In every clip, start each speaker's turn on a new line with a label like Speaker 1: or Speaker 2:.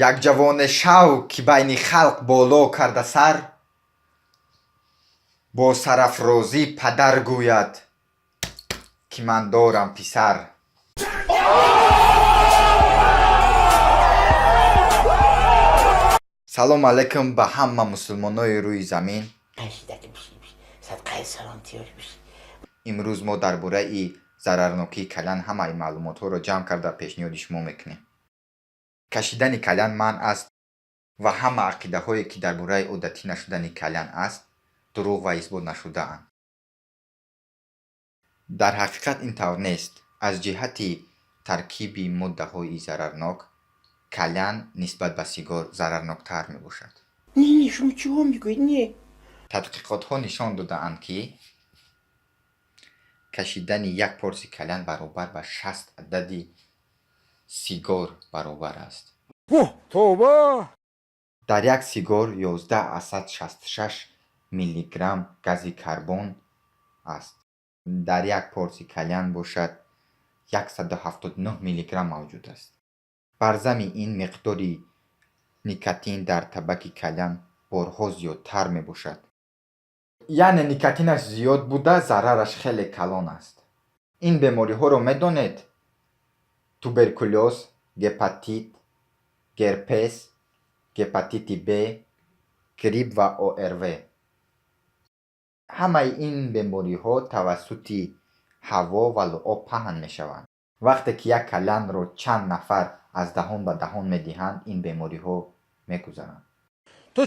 Speaker 1: Як ҷавоне шав, ки байни халқ боло карда сар, бо сарафрозӣ падар гӯяд, ки ман дорам писар. Салом алайкум ба ҳама мусулмонои рӯи замин. Имрӯз мо дар бораи зарарнокии кальян ҳамаи маълумотҳоро ҷамъ карда пешниҳоди шумо мекунем. Кашидани кальян манъ аст ва ҳама ақидаҳое, ки дар бораи одатӣ нашудани кальян аст, дурӯғ ва исбот нашудаанд. Дар ҳақиқат ин тавр нест. Аз ҷиҳати таркиби моддаҳои зарарнок кальян нисбат ба сигор зарарноктар мебошад.
Speaker 2: Не, не, шумо чиҳо мегӯед? Не.
Speaker 1: Тадқиқотҳо нишон додаанд, ки кашидани як порсия кальян баробар ба 60 адади сигор баробар аст.
Speaker 3: Тоба!
Speaker 1: Дар як сигор 11,66 миллиграмм гази карбон аст. Дар як порсия кальян бошад 179 миллиграмм мавҷуд аст. Бар зами ин миқдори никотин дар табаки кальян борҳо зиёдтар мебошад. Яъне никотинаш зиёд буда, зарараш хеле калон аст. Ин бемориҳоро медонед? Туберкулёз, гепатит, герпес, гепатити Б, грипп ва ОРВ. Ҳамаи ин бемориҳо тавассути ҳаво ва луоб паҳн мешаванд. Вақте ки як кальянро чанд нафар аз даҳон ба даҳон медиҳанд, ин бемориҳо мегузаранд.
Speaker 3: Ту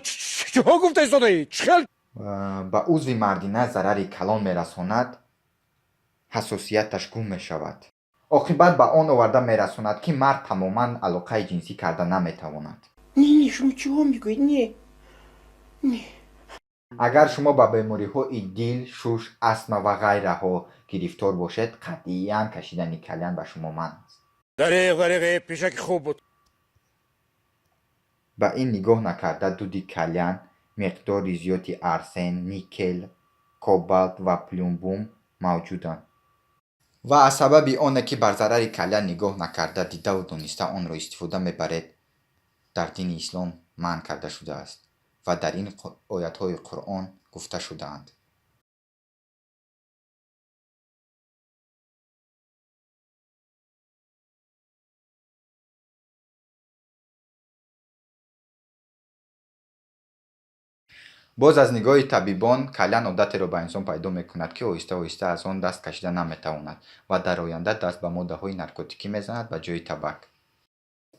Speaker 3: чиҳо гуфта истодаӣ? Чӣ хел?
Speaker 1: Ба узви мардина зарари калон мерасонад, ҳассосияташ гум мешавад. Оқибат ба он оварда мерасонад, ки мард тамоман алоқаи ҷинсӣ карда наметавонад.
Speaker 2: Не, не, шумо чиҳо мегӯед? Не. Не.
Speaker 1: Агар шумо ба бемориҳои дил, шуш, астма ва ғайраҳо гирифтор бошед, қатъиян кашидани кальян ба шумо манъ аст.
Speaker 3: Дареғ, дареғ, пешаки хуб буд.
Speaker 1: Ба ин нигоҳ накарда, дуди кальян миқдори зиёди арсен, никел, кобалт ва плюмбум мавҷуданд. Ва аз сабаби оне, ки бар зарари кальян нигоҳ накарда, дидаву дониста онро истифода мебаред, дар дини ислом манъ карда шудааст ва дар ин оятҳои Қуръон гуфта шудаанд. Боз аз нигоҳи табибон кальян одатеро ба инсон пайдо мекунад, ки оҳиста-оҳиста аз он даст кашида наметавонад ва дар оянда даст ба моддаҳои наркотикӣ мезанад ба ҷои табак.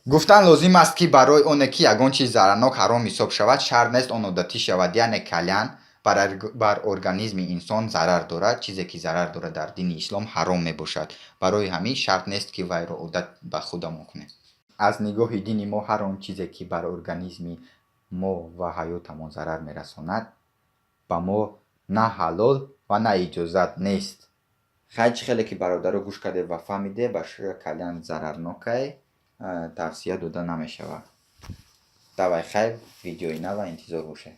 Speaker 1: Гуфтан лозим аст, ки барои оне, ки ягон чиз зарарнок ҳаром ҳисоб шавад, шарт нест он одатӣ шавад. Яъне кальян бар организми инсон зарар дорад, чизе ки зарар дорад дар дини ислом ҳаром мебошад. Барои ҳамин шарт нест, ки вайро одат ба худамон кунем. Аз нигоҳи дини мо ҳар он чизе, ки бар организми мо ва ҳаётамон зарар мерасонад, ба мо на ҳалол ва на иҷозат нест. Хай, чӣ хеле ки бародаро гӯш кардед ва фаҳмиде, ба кальян зарарнокай тавсия дода намешавад. Давай хайр, видеои нава интизор бошед.